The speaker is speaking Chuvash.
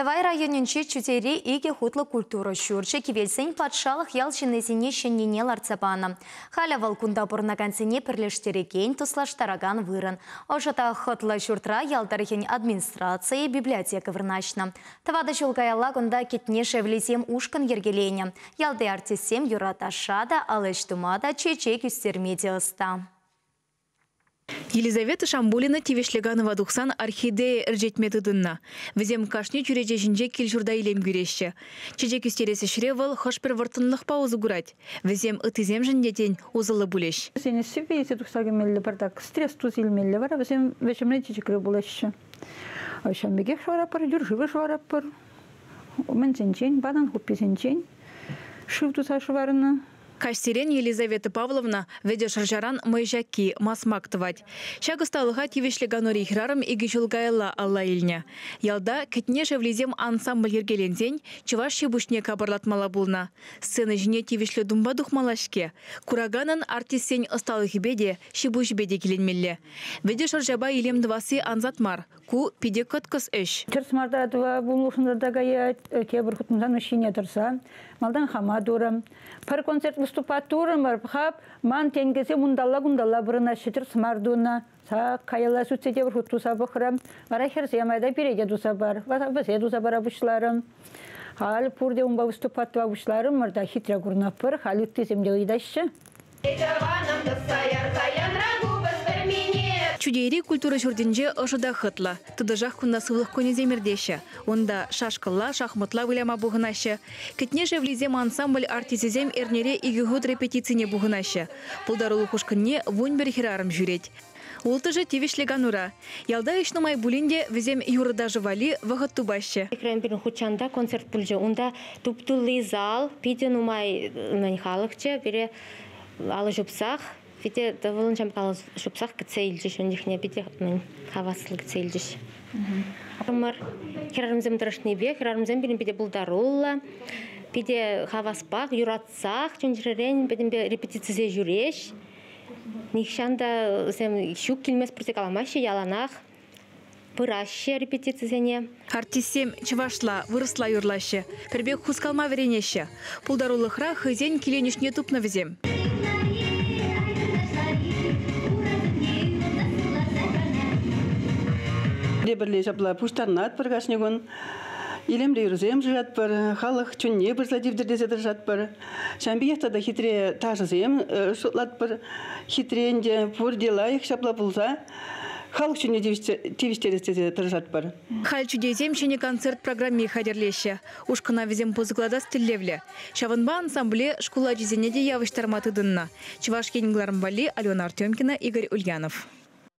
Тӑвай районӗнчи Чутейри 2 хутлӑ культура ҫурчӗ кивелсен патшалӑх ял ҫыннисене ҫӗннине лартса панӑ. Халӗ вӑл кунта пурӑнакансене пӗрлештерекен, туслаштаракан вырӑн. Ӑшӑ та хӑтлӑ ҫуртра ял тӑрӑхӗн администрацийӗ, библиотека вырнаҫнӑ. 4 ҫул каялла кунта Кӗтне шевлисем ушкӑн йӗркеленӗ. Ялти артистсем юрра-ташша та, ал ӗҫ тума та, чечек ӳстерме те ӑста. Елизавета Шамбулина тивӗҫлӗ канӑва тухсан орхидея ӗрчетме тытӑннӑ. Вӗсем кашни чӳрече ҫинче кил-ҫурта илем кӳреҫҫӗ. Чечек ӳстерес ӗҫре вӑл хӑш-пӗр вӑрттӑнлӑхпа усӑ курать. Вӗсем ыттисемшӗн те, тен, усӑллӑ пулӗҫ. Вӗсене сивве илсе тухса кӗмелле, пӗртак стресс туса илмелле вара вӗсем вӗҫӗмре чечекре пулаҫҫӗ. Ҫавӑн пекех шӑваратпӑр, юр шывӗ шӑваратпӑр. Мӗнсенчен, банан хупписенчен шыв туса шӑварнӑ. Каҫсерен Елизавета Павловна вӗтӗ шӑрҫаран мӑй ҫакки, масмак тӑвать. Ҫак ӑсталӑха тивӗҫлӗ канури хӗрарӑм 2 ҫул каялла алла илнӗ. Ялта Кӗтне шевлисем ансамбль йӗркеленсен чӑваш ҫи-пуҫне капӑрлатмалла пулнӑ. Сцена ҫине тивӗҫлӗ тумпа тухмалла-ҫке. Кураканӑн артистсен ӑсталӑхӗпе те, ҫи-пуҫӗпе те киленмелле. Вӗтӗ шӑрҫапа илем тӑвасси ансат мар. Ку питӗ кӑткӑс ӗҫ. Тӗрӗс марта тӑва пулӑшнӑ та каять, тепӗр хутмасан ҫине тӑрса. Малтан хама турӑм. Пӗр концерт выступать турӑмӑр, хап, ман тенкӗсем унталла-кунталла пурӑнаҫҫӗ, тӗрӗс мар тунӑ. Сак каялла сӳтсе тепӗр хут туса пӑхрӑм. Вара хӗрсем айта пире те туса пар, вӗсе туса пара пуҫларӑм. Халь пурте унпа выступать тума пуҫларӑмӑр та хитре курнаппӑр, халь ыттисем те ыйтаҫҫӗ. Чутейри культура ҫуртӗнче ӑшӑ та хӑтлӑ. Тӑтӑшах кунта сывлӑх кунӗсем иртеҫҫӗ. Унта шашкӑлла, шахматла выляма пухӑнаҫҫӗ. Кӗтне шевлисем ансамбль артисчӗсем эрнере 2 хут репетицине пухӑнаҫҫӗ. Пултарулӑх ушкӑнне 11 хӗрарӑм ҫӳрет. Улттӑшӗ тивӗҫлӗ канура. Ялта ӗҫ нумай пулин те вӗсем юрӑ-ташӑ валли вӑхӑт тупаҫҫӗ. Экран пирӗн хутчанта концерт пулчӗ. Унта туп-тулли зал, питӗ нумай халӑхчӗ. Пире алӑ ҫупсах, питӗ тӑвӑлӑн ҫамка ҫупсах кӗтсе илчӗҫ. Ун чухне питӗ хаваслӑ кӗтсе илчӗҫ. Хӗрарӑмсем тӑрӑшнипе, хӗрарӑмсем пирӗн питӗ пултаруллӑ, питӗ хаваспах, юратсах чун-чӗререн пӗтӗмпе репетицисене ҫӳреҫ. Нихҫан та вӗсем ҫук килмест пырса каламаҫҫӗ, яланах пыраҫҫӗ репетицисене. Артистсем чӑвашла, вырӑсла юрлаҫҫӗ, пӗр пек хускалма вӗренеҫҫӗ. Пултарулӑхра хӑйсен киленӗҫне тупнӑ вӗсем. Пӗрле ҫапла пуҫтарӑнатпӑр кашни кун. Илемлӗ юрӑсем шыратпӑр, халӑх чунне пырса тивтӗр тесе тӑрӑшатпӑр. Ҫавӑн пекех тата хитре ташӑсем шутлатпӑр. Хитре ӗнтӗ, пурте лайӑх ҫапла пулса халӑх чунне тивӗҫтерес тесе тӑрӑшатпӑр. Халь чутейсем ҫӗнӗ концерт программи хатӗрлеҫҫӗ. Ушкӑна вӗсем пысӑклатас тӗллевлӗ. Ҫавӑнпа ансамбле шкул ачисене те явӑҫтарма тытӑннӑ. Чӑваш Ен кӑларӑм валли Алена Артемкина, Игорь Ульянов.